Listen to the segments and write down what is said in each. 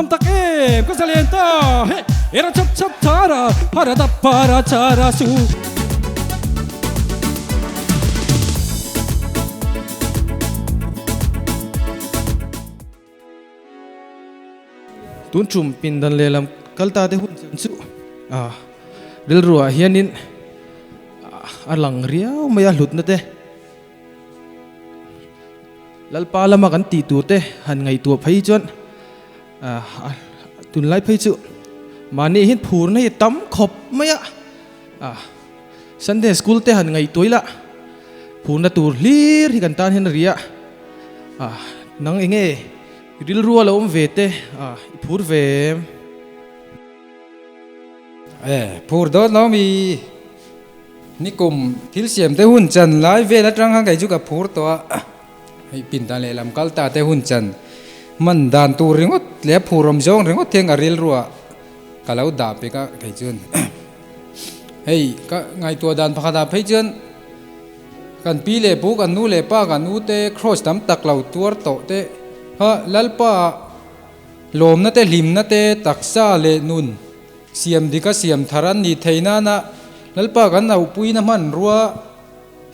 nuam tak em ka zalen ta he era chap chap thara hara da para chara su. Tun tum pindan lehlam kal ta te hun chan chu rilruah hianin a lang riau mai a hlutna te. Lalpa lama kan tih tur te han ngaihtuah phei chuan tunlai phei chu mahni hian phurna hi tam khawp mai a, Sunday school te han ngaihtuah ila phurna tur hlir hi kan tan hian a ri a, nang eng nge rilru a lo awm ve te i phur ve em? E, phur dawn lo mi. Nikum thil siam te hun chan lai vel atang khan kei chu ka phur tawh a, hei pindan lehlam kal ta te hun chan hman dan tur ringawt leh a phur awm zawng ringawt hian ka rilruah ka lo dah pek a kei chuan hei ka ngaihtuah dan pakhat ah phei chuan kan pi leh pu kan nu leh pa kan u te cross tam tak lo tuar tawh te kha Lalpa lawmna te hlimna te taksa leh nun Siam dika siam thar an nih theih nana Lalpa kan auhpuina hmanrua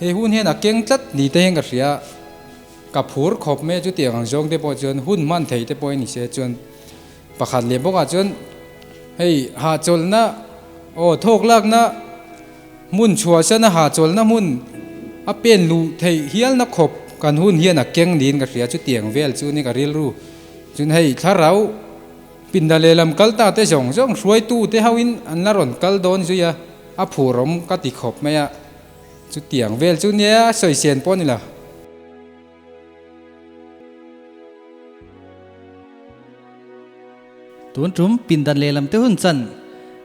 he hun hian a keng tlat ni te hian ka hria. Ka phur khawp mai a chutiang ang zawng te pawh chuan hun hman thei te pawh i ni se chuan pakhat leh bawkah chuan hei hahchawlhna aw thawk lakna hmun chhuahsana hahchawlhna hmun a pen luh theih hialna khawp kan hun hian a keng niin ka hria chutiang vel chu ni ka rilru chuan hei thlarau Pinda lehlam kal ta te zawng zawng hruaitu te hoin an la rawn kal dawn zui a, a phurawm ka ti khawp mai a, chutiang vel chu nia sawi sen pawh a ni lo. Tun tum pindan lehlam te hun chan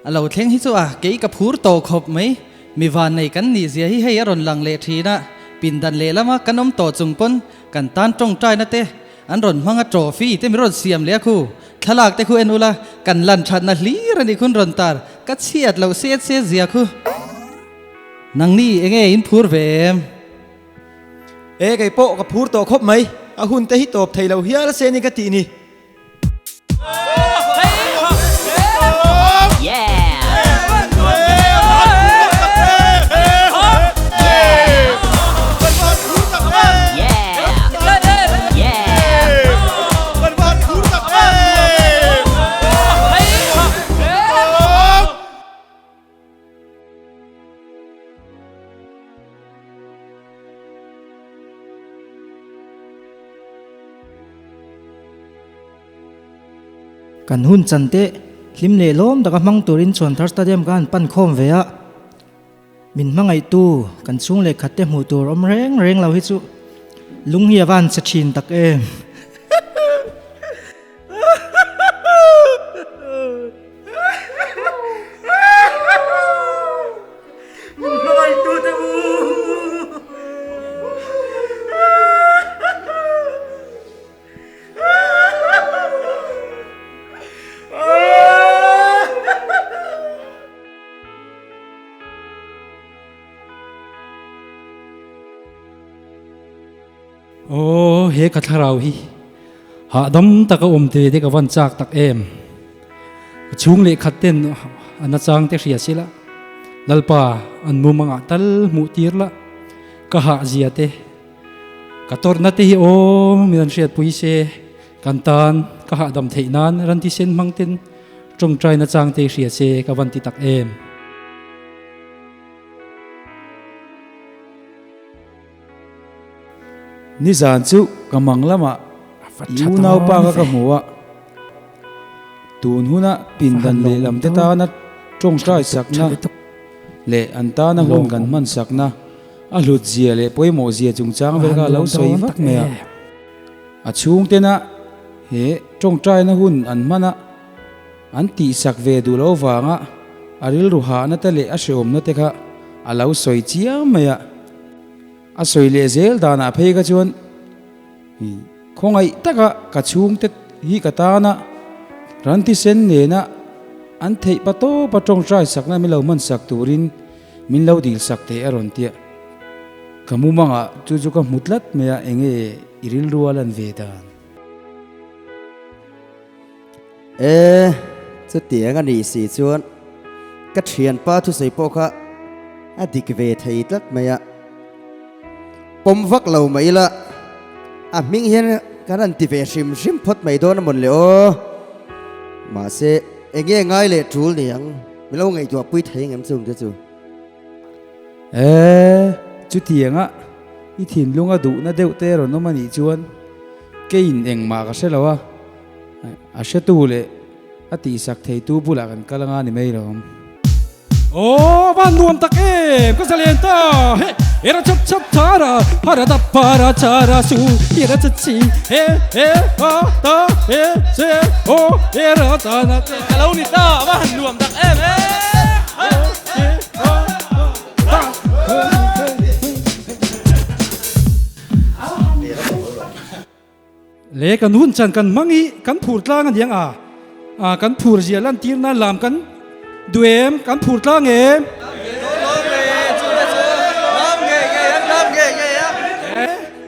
a lo thleng hi chu a kei ka phur tawh khawp mai, mi vannei kan nih zia hi hei a rawn lang leh thin a, pindan lehlama kan awm tawh chung pawn kan tan tawngtaina te An rawn hmang a trophy te mi rawn siam leh a khu, thlalak te khu en ula, kan lan thatna hlir a nih khun rawn tar, ka chhiat loh set set zia khu. Nangni enge in phur ve em? E kei pawh ka phur tawh khawp mai, a hun te hi tawp thei lo hial se ni ka tih ni. Kan hun chan te hlim leh lawm taka hmang turin Chhuanthar Stadium ka han pan khawm ve a. Min hmangaihtu kan chhung leh khat te hmuh tur awm reng reng lo hi chu lung hi a van che thin tak em. Min hmangaihtu te u. Aw he ka thlarau hi hahdam taka awm te te ka van chak tak em. Ka chhung leh khat ten a nachang te hria sila Lalpa an mumangah tal hmuh tir la ka hah zia te Ka tawrhna te hi aw min an hriatpui se, kan tan ka hahdam theih nan ran thisen hmang ten tawngtai nachang te hria se ka van ti tak em. Nizan chu ka mang lamah i unaupa kha ka hmu a, tun huna pindan lehlam te tana tawngtai sakna leh an tana hun kan hman sakna A hlut zia leh pawimawh zia chungchang vel kha a lo sawi vak mai a. A chhungtena he tawngtaina hun an hman a, an tihsak ve duh loh avanga a rilru hahna te leh a hrehawmna te kha a lo sawi chiam mai a. A sawi leh zel danah phei kha chuan khawngaih taka ka chhungte hi ka tana ran thisen nena an theih pa tawpa tawngtai sakna min lo hmansak turin Min lo dil sak teh a rawn tia. Ka mumangah chu chu ka hmu tlat mai a, enge i rilru a lan ve dan? E, chutiang a nih si chuan ka thianpa thusawi pawh kha a dik ve thei tlat mai a. Pawm vak lo mai ila, a hming hian kan han ti ve hrim hrim phawt mai dawn a mawn le aw. Mahse, eng nge ngai leh tul ni ang? Min lo ngaihtuah pui thei ngem chung te chu. E, chutianga i thinlunga duhna deuh te rawn awm a nih chuan keiin engmah ka hre lo a, a hretu leh a tihsak theitu bulah kan kal anga ni mai lo ang. Aw van nuam tak em ka zalen ta he era chap chap thara hara da para chara su era cha chi he he ha ta he se o era ta na te Ka lo ni ta a va han nuam tak em e. Le kan hun chan kan hmang hi kan phur tlang a niang a, a kan phur zia lantir nan lam kan duh em, kan phur tlang em?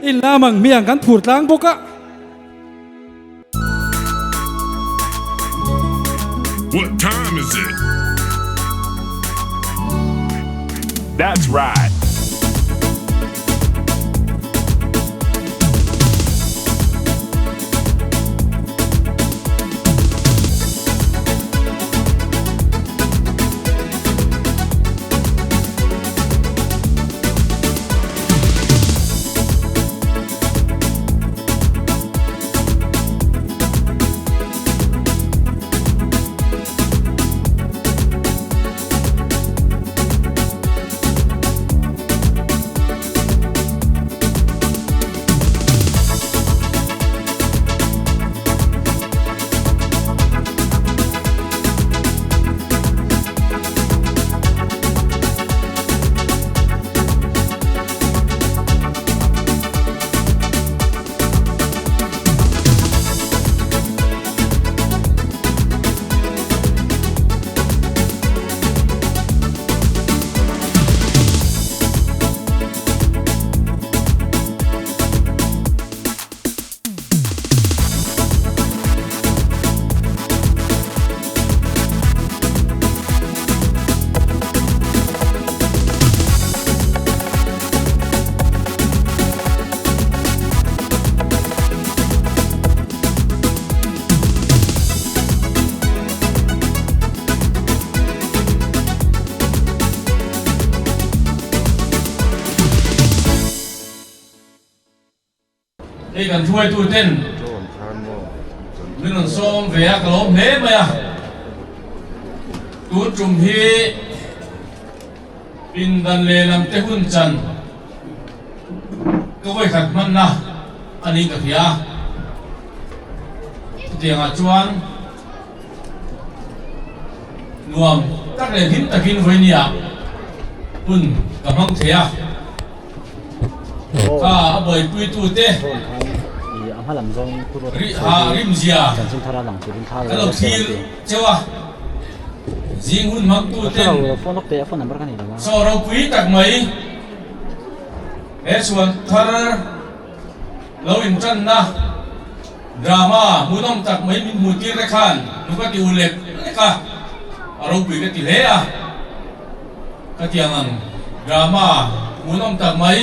In lam ang hmiang kan phur tlang bawk a. What time is it? That's right. Hei kan hruaitu ten min rawn sawm ve a, ka lawm hle mai a. Tun tum hi pindan lehlam te hun chan ka vawikhat hmanna a niin ka hria a. Chutiangah chuan nuam tak leh hlim takin vawinia hun ka hmang thei a. Kha a buaipuitute rimzia ka lo thlir cheu a. Zing hun hmangtuten chaw ropui tak mai he chhuan thar lo intanna drama hmuhnawm tak mai min hmuh tir te khan nu ka ti u lek lek a, a ropui ka ti hle a. Ka tiang ang drama hmuhnawm tak mai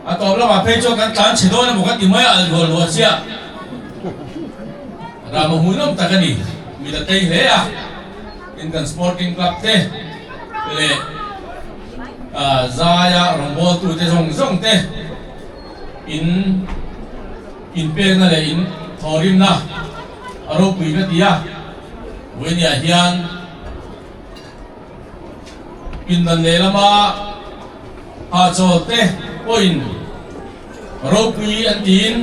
a tawp lamah phei chuan kan tlan chhe dawn emaw ka ti mai a, a luah luah chiah. Drama hmuhnawm tak a ni, mit a tei hle a, tin kan sporting club te leh zaia rawngbawltu te zawng zawng te in inpekna leh in thawhrimna a ropui ka ti a, vawinia hian pindan lehlama hahchawl te pawhin ropui an tiin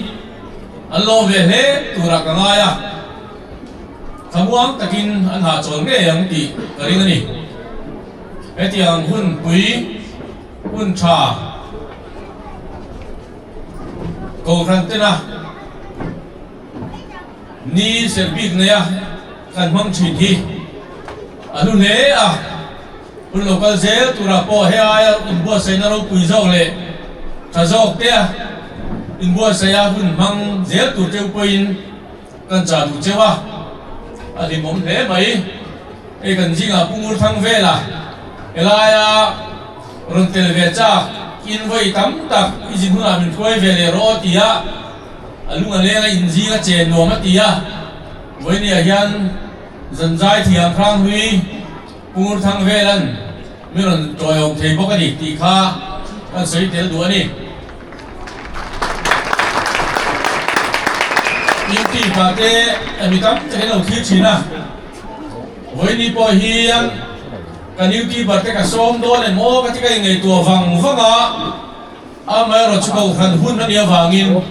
an lawm ve hle turah ka ngai a, thlamuang takin an hahchawl ngei ang tih ka ring a ni. Hetiang hun pui hun tha Kohhran tena ni serh bik neia kan hmang thin hi a hlu hle a, hun lo kal zel turah pawh he aia inbuatsaihna ropui zawk leh tha zawk tea inbuatsaiha hun hmang zel tur cheu pawhin kan chah duh cheu a. A hlimawm hle mai. Hei kan zingah Pu Ngurthang vela helaia rawn tel ve chak in vawi tam tak i zin hunah min hruai ve leh rawh aw ti a, a lung a leng a inzing a chen nuam a ti a. Vawinia hian zanzai thiam Hranghlui Pu Ngurthang velan mi rawn tawiawm thei bawk a ni tih kha kan sawi tel duh a ni. Inti pa te mi tam tak in lo thlir thin a, vawiini pawh hian kan youtuber te ka sawm dawn em aw ka ti ka inngaihtuah vang vang a, amaherawhchu kohhran hun a nih avangin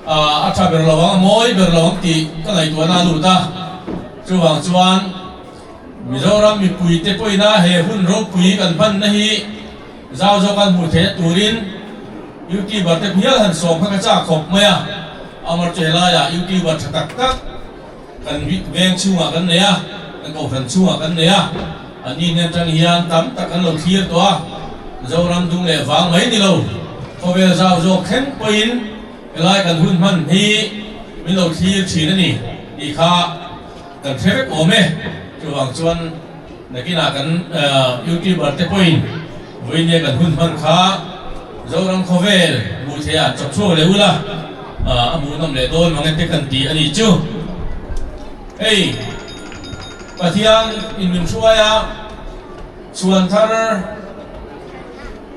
a tha ber lo ang, a mawi ber lo ang tih ka ngaihtuahna a lut a, chuvang chuan Mizoram mipuite pawhina he hun ropui kan hmanna hi zau zawk an hmuh theihna turin YouTuber te hial han sawm kha ka chak khawp mai a, Amarche laiah YouTuber tha tak tak kan veng chhungah kan nei a, kan kohhran chhungah kan nei a, anni hnen atang hian tam tak kan lo thlir tawh a, Zoram dung leh vang mai ni lo, khawvel zau zawk thleng pawhin helai kan hun hman hi min lo thlir thin a ni tih kha kan hre vek awm e, chuvang chuan nakinah kan youtuber te pawhin vawinia kan hun hman kha Zoram khawvel hmuh theih ah chawp chhuak leh ula a hmuhnawm leh dawn mang e te kan ti a nih chu. Hei Pathian in min hruai a chhuan thar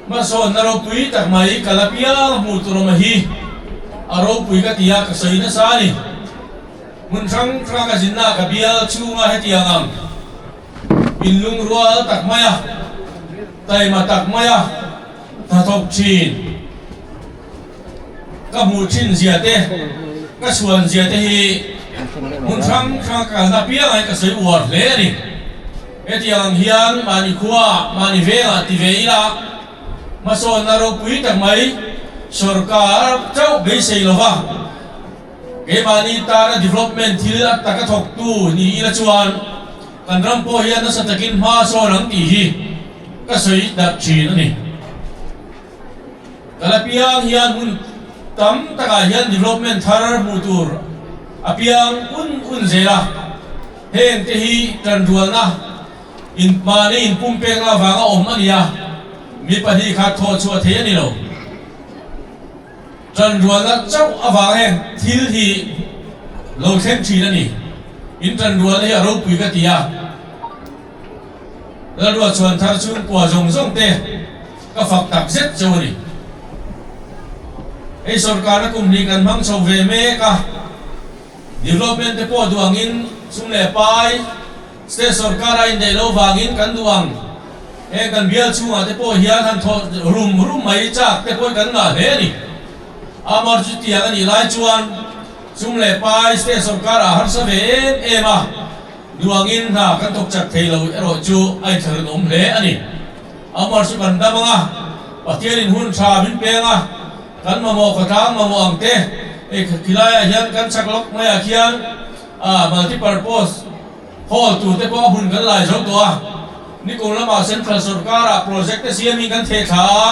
hmasawnna ropui tak mai ka la piang hmuh tur awm a hi a ropui ka ti a ka sawi nasa a ni. Hmun hrang hrang ka zinna ka bial chhunga hetiang ang inlungrual tak mai a, taima tak mai a hnathawk thin ka hmuh thin zia te, ka chhuan zia te hi hmun hrang hrang ka kalna apiangah hian ka sawi uar hle a ni. Hetiang ang hian mahni khua, mahni vengah ti ve ila hmasawnna ropui tak mai sawrkar chauh beisei lova, Keimahni tana development thil a taka thawktu ni ila chuan kan ram pawh hian nasa takin hma sawn ang tih hi ka sawi darh thin a ni. Kalapiang hian hmun tam takah hian development thar hmuh tur a piang un un zel a, heng te hi tanrualna in mahni inpumpekna avanga awm a ni a, mi pahnih khat thawh chhuah thei a ni lo. Ṭanrualna chauh avang heng thil hi lo thleng ṭhin a ni. In ṭanrualna hi a ropui ka ti a, Lalruat chhuan thar chhungkua zawng zawng te ka fak tak zet chauh a ni. Hei sawrkarna kum hnih kan hmang chho ve mek a, development te pawh duh angin sum leh pai, State sawrkar a indaih loh vangin kan duh ang. Heng kan bial chhungah te pawh hian han thawh rum rum mai chak te pawhin kan ngah hle a ni. Amar chu tiang a nih lai chuan sum leh pai state sawrkar ah harsa ve em em a, duh angin hna kan thawk chak thei lo erawh chu a inthlahrun awm hle a ni. Amar chu kan dam ang a, Pathianin hun tha min peng a, kan mamawh khawtlang mamawh ang te hei khilaiah hian kan chak lawk maiah khian a multi purpose Hall tur te pawh a hun kan lai zo tawh a, nikum lamah Central sawrkarah project te siamin kan theh thla a,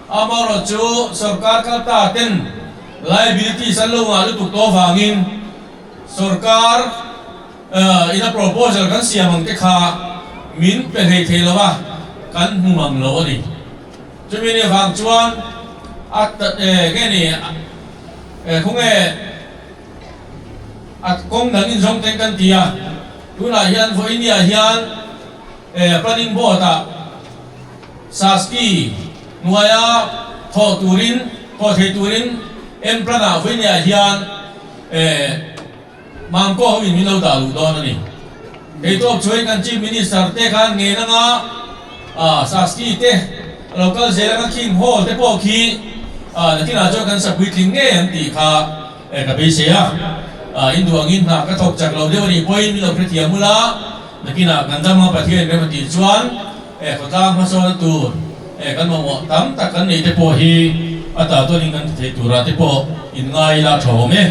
amaherawh chu sawrkar kal ta ten liabilities an lo ngah lutuk tawh avangin sawrkar in a proposal kan siam ang te kha min pe hlei thei lo a, kan hmu mang lo a ni. Chumi ni avang chuan a nge ni khawnge A kawng dang inzawng teng kan ti a, tunah hian vawinia hian planning board ah Saski hnuaia thawh turin thawh thei turin M-plan ah vawinia hian Mamkaw ho in min lo dah luh dawn a ni. Keitawp chuan kan Chief Minister te khan ngen anga Saski te a lo kal zel anga King Hall te pawh khi nakinah chuan kan sa puitling ngei ang tih kha E ka beisei a, in duh angin hna ka thawk chak lo deuh a nih pawhin min lo hrethiam ula, nakinah kan dam a Pathian rem a tih chuan e khawtlang hmasawn a tur e kan mamawh tam tak kan neih te pawh hi a ta tuanin kan ti thei turah te pawh in ngai ila tha awm e.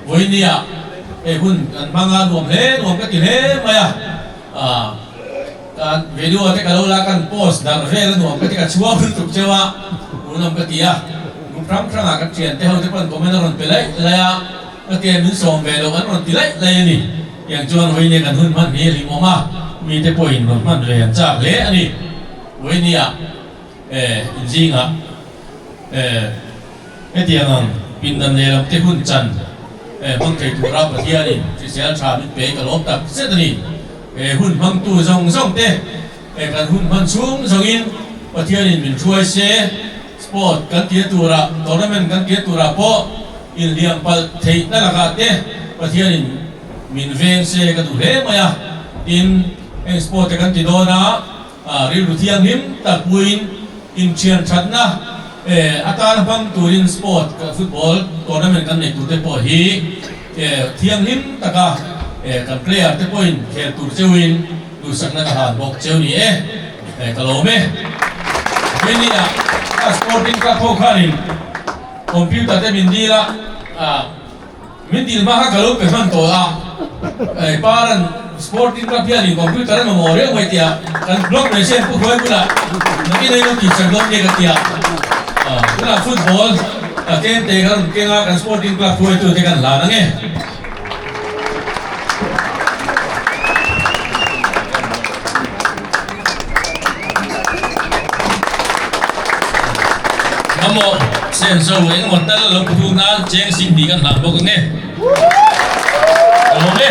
Vawinia hei hun kan hmang a nuam hle nuam ka ti hle mai a, kan video te ka lo la kan post darh vel a nuam ka ti ka chhuak lutuk cheu a, hmuhnawm ka ti a, group hrang hrangah kan thiante ho te pawh an comment a rawn pe laih laih a, ka tian min sawm ve loh an rawn ti laih laih a ni. Tiang chuan vawinia kan hun hman hi a hlimawm a, mite pawhin rawn hman ve an chak hle a ni. Vawinia inzingah hetiang ang pindan lehlam te hun chan hmang thei tura Pathianin hrisel tha min pe ka lawm tak zet a ni. He hun hmangtu zawng zawng te kan hun hman chhung zawngin Pathianin min hruai se, sport kan tia turah, tournament kan tia turah pawh inhliam palh theihna lakah te Pathianin min veng se ka duh hle mai a. Tin, heng sport te kan ti dawn a, rilru thianghlim tak puiin inthian thatna atan hmang turin sport football tournament kan nei turte pawh hi thianghlim taka kan player te pawhin khel tur cheuhin duhsakna ka han bawk cheu ni e, ka lawm e. Venia a sporting club ho khanin computer te min dil a, Min dil hma kha ka lo pe hman tawh a, Paran Sporting Club hianin computer a mamawh reuh mai tia kan block mai se Pu Hruai bulah nakin ei lo tihsak dawn nge ka tia. Tunah football tlem te kan rawn keng a, kan Sporting Club hruaitu te kan hlan ange. Mamawh senso engemaw tal lo phu nan cheng sing tih kan hlan bawk ange. Ka lawm e.